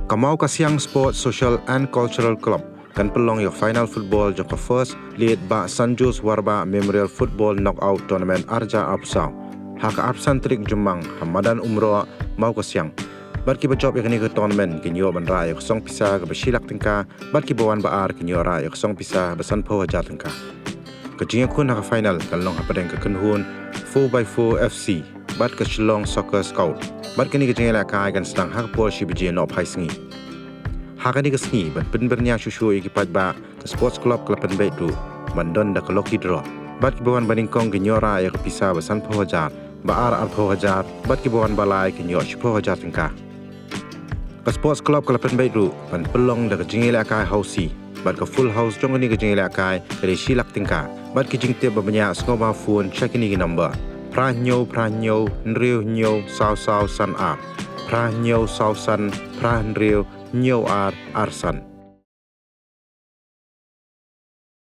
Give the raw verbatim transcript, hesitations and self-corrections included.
Ka Mawkasiang Sports Social and Cultural Club kan pynlong ïa ka final football jong ka First Late Bah Sanjos Warbah Memorial Football Knockout Tournament arja arphew saw ha ka arphew san tarik Jymmang ha Madan Umroi, Mawkasiang. Bad kiba jop ïa kane ka tournament kin ïoh ban rah ïa ka song pisa kaba shi lak tyngka, bad kiba wan ba ar kin ïoh rah ïa ka song pisa ba sanphew hajar tyngka. Ka jingïakhun ha ka final kan long hapdeng ka kynhun four by four F C bad ka Shillong Soccer Scout. Bad kane ka jingïalehkai kan sdang ha ka por shi baje nohphai sngi. Ha kane ka sngi ban pynbyrngia shuh shuh ïa ki paidbah, ka Sports Club ka la pynbeit ruh ban don da ka lucky draw. Bad kiba wan ba nyngkong kin ïoh rah ïa ka pisa ba sanphew hajar, ba ar arphew hajar, bad kiba wan ba lai kin ïoh shiphew hajar tyngka. Ka Sports Club ka la pynbeit ruh ban pynlong da ka jingïalehkai housie, bad ka full house jong kane ka jingïalehkai ka dei shi lak tyngka. Bad ki jingtip ba bniah sngewbha phone sha kine ki number: phra hynñiew phra hynñiew hynriew hynñiew saw saw san ar, phra hynñiew saw san phra hynriew hynñiew ar ar san.